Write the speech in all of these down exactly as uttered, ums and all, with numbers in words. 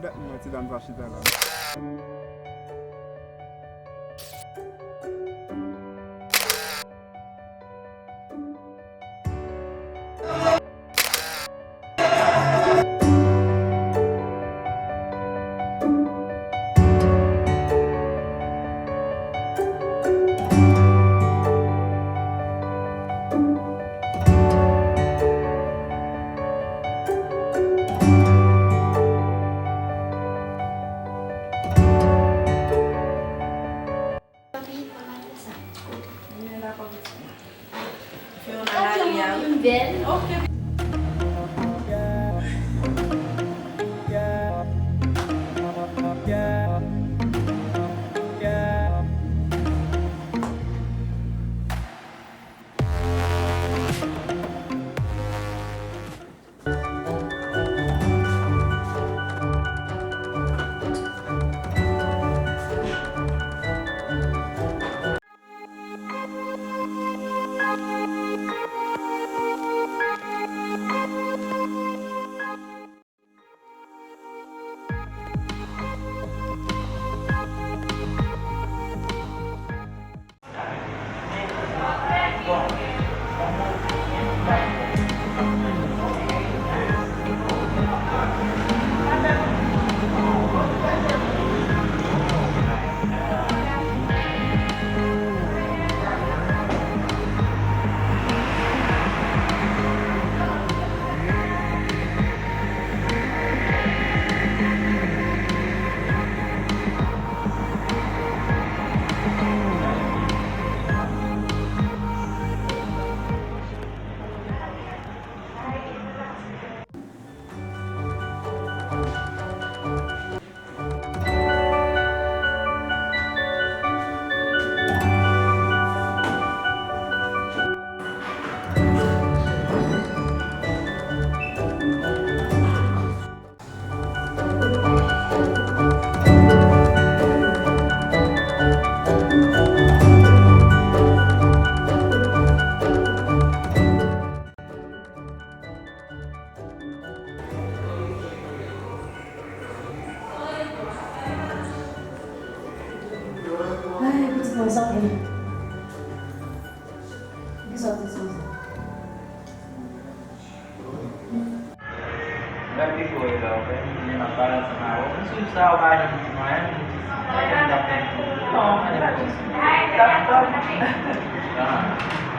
Dat mwen wè ti dam sa chita la. Ay, pitit mwen, sa vle. Kisa w te sou sa? Mwen pi fò e la, ou fè m di m ap pale ansanm avè w. M swiv sa, ou pa janm di m anyen, m di, "Sa ki m t ap fè m tou?" Non, mwen te fè m swiv. Dakò. Ah,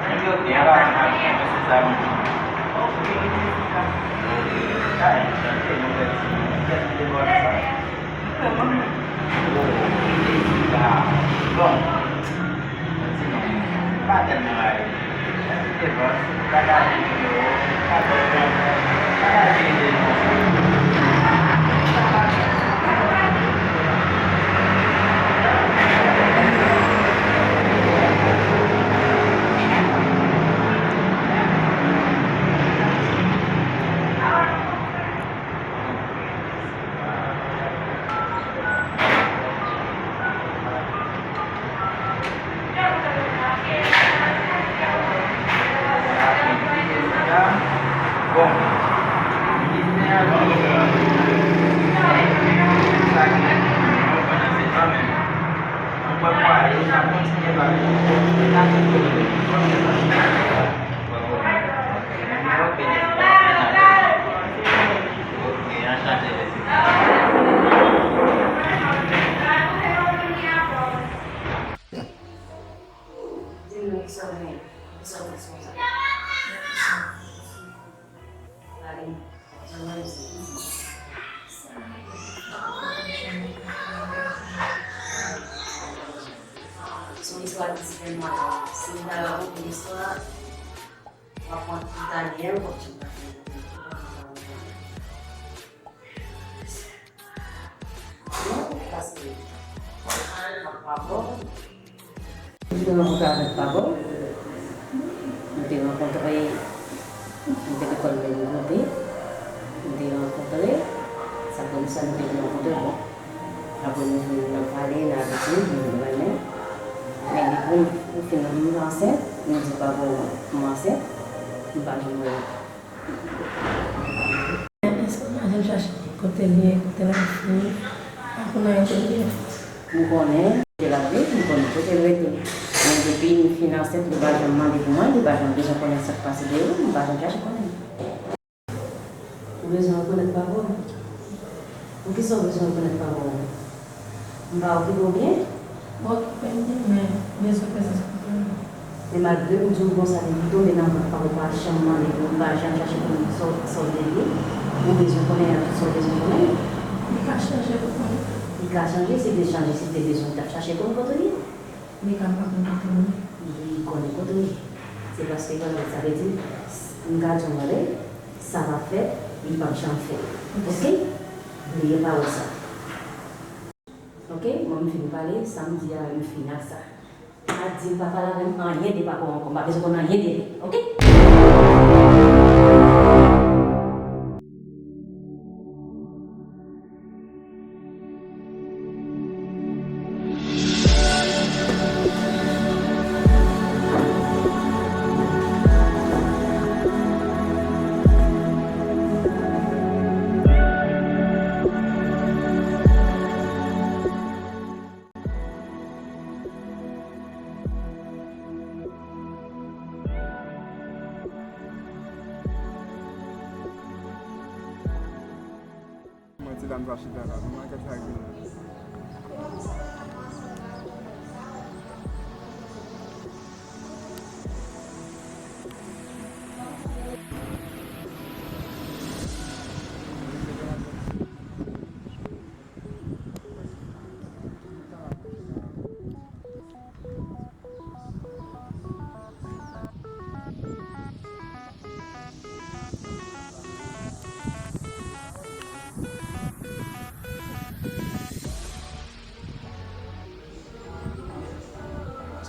mwen di, "Ok, ann pase m ap di w, men se sa m di." Ok, se sa. Sa, chante, nou fè ti, kiyès ki te vòlè sa? Mwen menm. Oh, ki te di la. Bon. Mwen di non, pa tèlman rayi. Lè m te vòlè, se pou kaka videyo, kaka videyo, kaka videyo. Di m non, kisa w genyen? Kisa w fè sou sa? Pale m. Jan mwen di. Se yon istwa ki ti tèlman, si m ta rakonte istwa, w ap pran tout ane, w ap janm pa fini. Non, paske m ap pa bon. M te rankontre avèk papa w. M te rankontre, m te lekòl menm kote. M te rankontre, sa fè m sa m te rankontre, bon. Apre nou vin nan pale, nan abitid, nou renmen. Men depi m fin ansent, m di papa w m ansent, m pa janm wè l. Èske w pa janm chache? Kote l ye, kote l ap viv, pa konn anyen de li. M konnen kote l ap viv, m konnen kote l rete. Men depi m fin ansent, li pa janm mande pou mwen, li pa janm bezwen konnen sa k pase de ou, m pa janm chache konnen. Ou bezwen rekonèt papa w? Poukisa w bezwen rekonèt papa w? M pa okipe w byen? Mwen okipe m byen, men m bezwen prezans papa m. Men malgre m di w konsa, depi w tonbe nan vant papa w, ou pa janm mande pou ou, ou pa janm chache konn sa w, sa w vle li, ou bezwen konnen tout sa w bezwen konnen. Li ka chanje pou konnen. Li ka chanje, si l te chanje, si l te bezwen, li t ap chache konn kote w ye. Li ka pa konn kote m ye. Li konnen kote w ye. Se paske pawòl sa vle di, m ka di w anlè, sa p ap fèt, li p ap janm fèt. Oke? Bliye pawòl sa. Oke? Mwen, m fin pale, sa m di a, m fini ak sa. Pa di m pa pale avè m anyen de papa w ankò, m pa bezwen konn anyen de li. Oke? Mwen ti dam sa chita la, nou makèt sa gen.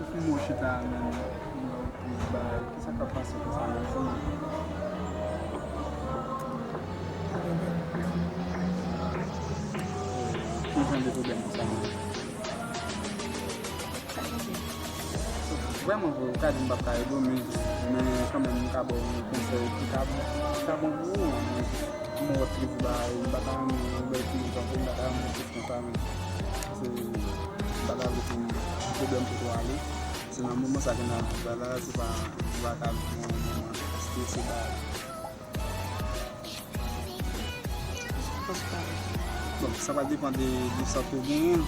Sou fim ou chita a menm, m wè w plis bay. Kisa k ap pase konsa menm, zanmi? Ki jan de pwoblèm konsa menm? Vrèman vre, ou ka di m p ap ka ede w, men, men kanmenm, m ka ba w yon konsèy ki ka, ki ka bon pou ou. M wè w ap krize bagay, m pa ta renmen ou bay krize tankou m pa ta renmen w krize konsa, men se, m pa ta vle pou pwoblèm pou ou ale. Se nan moman sa ke n ap viv la, la, se pa, se pa ka yon moman strese bagay. Bon, sa va depann de, de sa ke w genyen.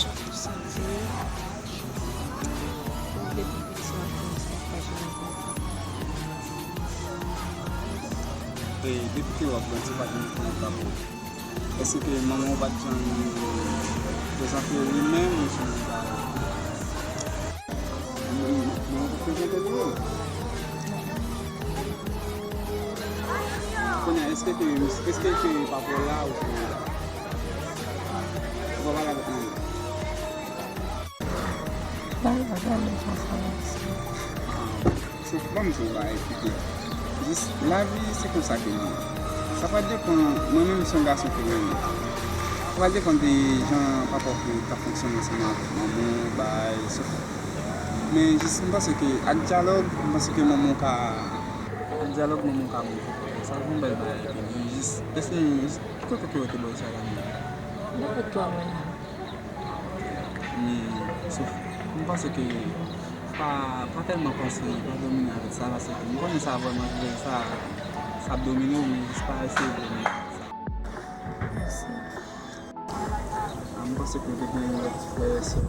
Jan w santi w, depi piti w ap grandi, w pa janm konprann. E depi ke w ap grandi, w pa janm konprann papa w. Èske ke manman w pa t janm prezante li menm oubyen bagay? Manman w pa t prezante li menm? Kounye a, èske ke, èske ke papa w la oubyen ou pa pale avèk manman w? Ba yo gade konsa, mèsi. So, ban m di w bagay pito. Jis, lavi, se konsa ke l ye. Sa pral depann, mwen menm, se yon gason ki renmen. Sa pral depann de jan papa w te, t ap fonksyone ansanm avèk manman w, bagay, so. Men jis, m panse ke ak dyalòg, m panse ke manman w ka, ak dyalòg, manman w ka montre papa w. Sa se yon bèl bagay ke li ye. Jis, eseye, jis, ki kote ke yo te ba w sa la menm? Nenpòt twa mwa la. Men, sof, m panse ke pa, pa tèlman panse, pa domine avèk sa, paske m konnen sa vrèman, sa, sa ap domine w, men jis pa eseye domine avèk sa. Mèsi. A, m panse ke w te gen yon lòt ti frè, sè.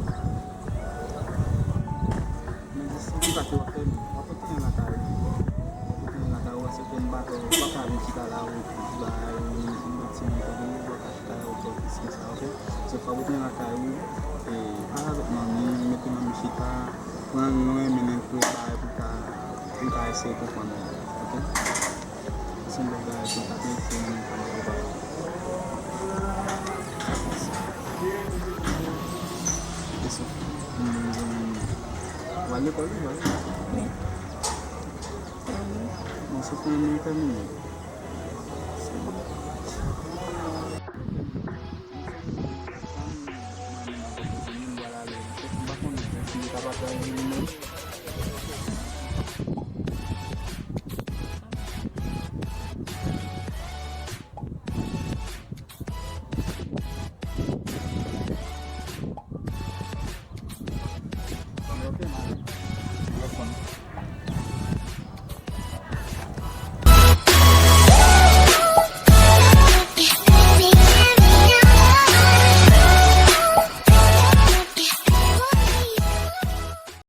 Men jis, se sa ke w ap fè, w ap retounen lakay ou. W ap retounen lakay ou, paske m pa, w pa ka vin chita la, ou bay yon, yon ti moun tankou mwen, w pa ka chita la, ou fè plis ke sa, oke? So, w ap retounen lakay ou, e, pale avèk manmi, mete manmi chita, pran l lwen, mennen l pre, bagay pou l ka, pou l ka eseye konprann ou, oke? Se yon bagay ki pa trè, se yon bagay ki pa. Ou al lekòl, wi, ou al lekòl. Wi. Bon, se pou mwen tèmine. Se bon. M pa konnen si li kapab travay li menm.